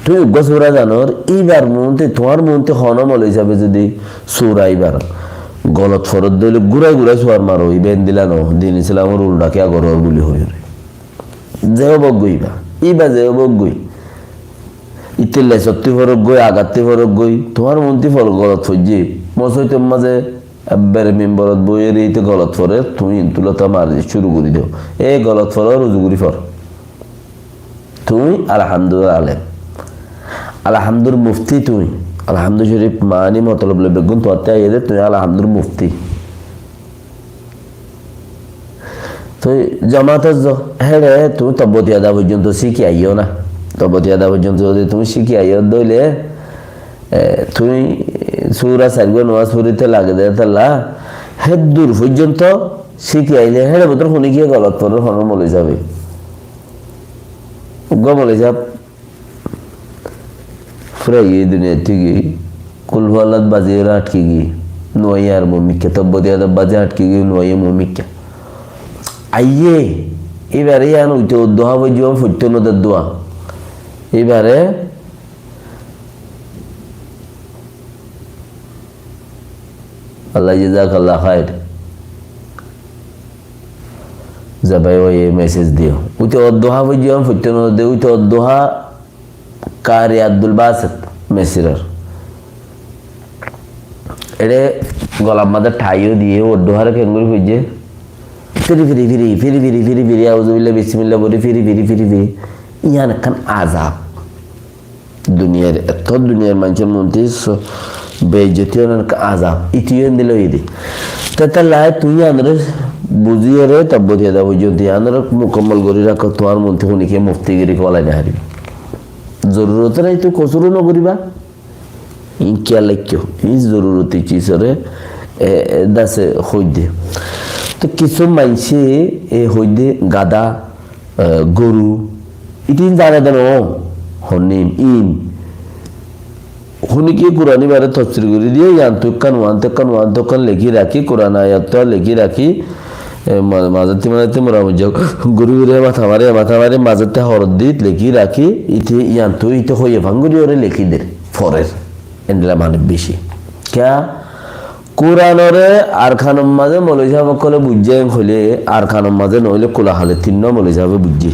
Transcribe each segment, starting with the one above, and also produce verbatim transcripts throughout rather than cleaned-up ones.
Tuñí uggúa sura zanor, íbar muúntu, tuáñr muúntu honó moloi sábe zodi sura íbar golot foredde óile gúrai gúrai suar maro, íba endilla no, din Islamor uldha kiyá goror buli hoiyóre. Ze óbok goi íba, íba ze óbok goi. Íte lesottú forok goi, agattú forok goi, tuáñr muúntu fol golot foijjé. Mosóitor mazé ebbere mimborot boiyóre íte golot forer, tuñí intulota mari cúru gorí do. E golot forer uzu gorí for. Tuñí Alhamdur alem. Alhamdur mufti tuñí. Alhamdur Shorif maáni motolob loi beggún tuáñtte aiyé de, tuñí Alhamdur mufti. Tuñí jomatot zo, héçe tuñí Tabbat yada foijjonto cíki aiyó na. Tabbat yada foijjonto zodi tuñí cíki aiyó de óile, e, tuñí sura sairgua nomás forite lage de tolla, héddur foijjonto cíki aile, héçe bútore hone kiyé golot forer, honó moloi sábe. Uggúa moloi sáb fúrai giyé duniyaittú giyé, Kul Hu Allat bazi ore atki giyé, nuaiyé ar mumikká, Tabbat yada bazi atki giyé, nuaiyé mumikká. Aiyé, íbare yián uite Wadduha foijjé, foitto no de dua. Íbare Allah jazakallah khair. Ze bái óiye message diyo. Uite Wadduha foijjé, foitto no de, uite Wadduha Kari Abdul Basit Misiror. Eçe golar mazé thaiyó diye, Wadduhare kengori foijjé. Firi firi firi, firi firi firi firi, auzubillah, bismillah boli, firi firi firi firi. Yián ekkán azab. Duniyar, etó duniyar maincór muúntu so-, beijjoti ónan azab. Iti yó endilla óiye de. Te tolla tuñí yiánore buziyóre, Tabbat yada foijjonto yiánore mukammal gorí rakó, tuáñr muúntu hone kiyé muftigiri kolai no faribo. Zorurot nai, tuñí kosuro no goriba. Iín kiyá laikkó, iín zoruroti cizore, e, e, dase hoidde. To kissú maincé, e, hoidde gada, e, goru, itín zane de no, honnín, iín. Hone kiyé Kuran ibare tofsir gorí diye, yiántu ekkán, uántu ekkán, uántu ekkán lekí rakí, Kuran ayat lekí rakí, e, ma-, mazottí, mazottí mora mujja gorí gorí matá mare, matá mare, mazottí horot dit lekí rakí, ite yiántu, ite hoiye fán gorí ore lekí der, forer. Endilla manúic beci. Kiyá? Kuranore Arkanor mazé moloi sáb ókkole buijjé en hoilé, Arkanor mazé noóile Kulahale tinnó moloi sábe buijjé.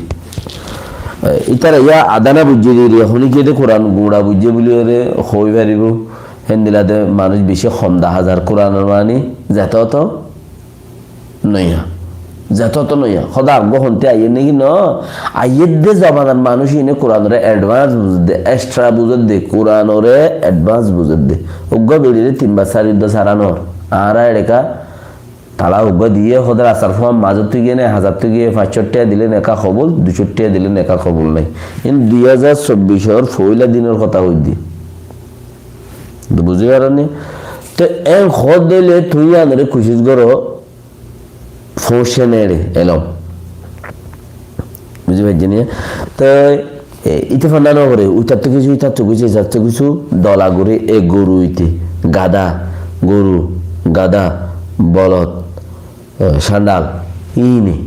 E, ítara yá adá no buijjé de, hone kiyé de Kuran guñça buijjé buli ore hoi faribo. Héndilla de manúic beci hom dahá zar. Kuranor maáni zeto oto noiya. Zeto oto noiya. Hoda aggúa honte aiyér né ki no? Aiyér de zobanar manúic iíne Kuranore advance buzedde, extra buzedde, Kuranore advance buzedde. Uggúa beçire tin bar sári udda sára no ór. Añára eçeka tala uggúa diye, hoda rastar fua mazottú giye né, hazattú giye, fañs cót tiya dile neka kobul, dui cót tiya dile neka kobul nai. Iín dui házar sobbicor foila dinor hotá hoidde. Buzí faróni? Te en hoódde óile tuñí yiánore kucíc goró, fóuccé neçe elóm. Buzí faijjó né? Te, e, ite fanda no goré, uitattú kissú, itattú kissú, itattú kissú, dola goré, e goru ite, gada, goru, gada, bolot, e, candal, iíne.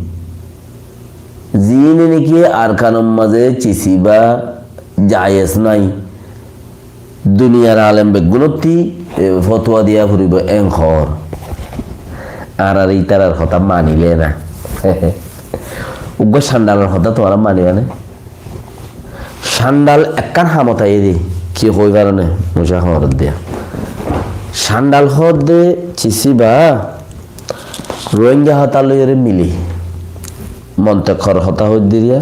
Ziíne niki Arkanor mazé cisibá jayes nái. Duniyar alem beggúnottí, e, fotuwa diya foribó, en hoór. Añárar ítarar hotá manilé na. Uggúa candalor hotá tuáñra maniba né? Candal ekkán hamot aiyé dé, ki hoi faróne? Mucá hoór dé. Candal hoódde cisibá Rohingya hotá loiyóre milé. Montekor hotá hoódde riya,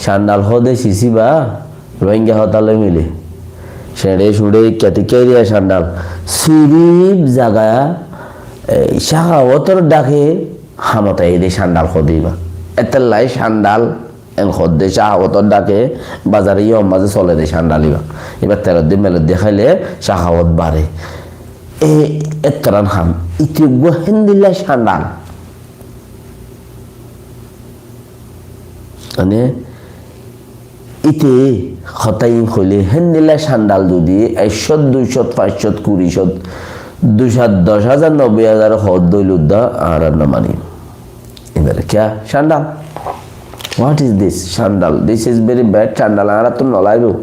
candal hoódde cisibá Rohingya hotá loi milé. Ceñçe cuñçe ikká tikká eriya candal. Sirif zaga, e, cáhawotor dhake hamot aiyé dé candal hoódde ibá. Étella candal en hoódde cáhawotor dhake bazare yó mazé sole dé candal ibá. Ibá telodde melodde háile cáhawot bare. E, ettoran ham. Ite uggúa héndilla candal. Mane, ite hotá iín hoilé, héndilla candal zodi ek cót, dui cót, fañs cót, kuri cót, dui cót, doc házar, nobboi házar hoódde óile udda añára no mani. Ibáre kiyá? Candal. What is this? Candal. This is very bad. Candal añárattú no laibo.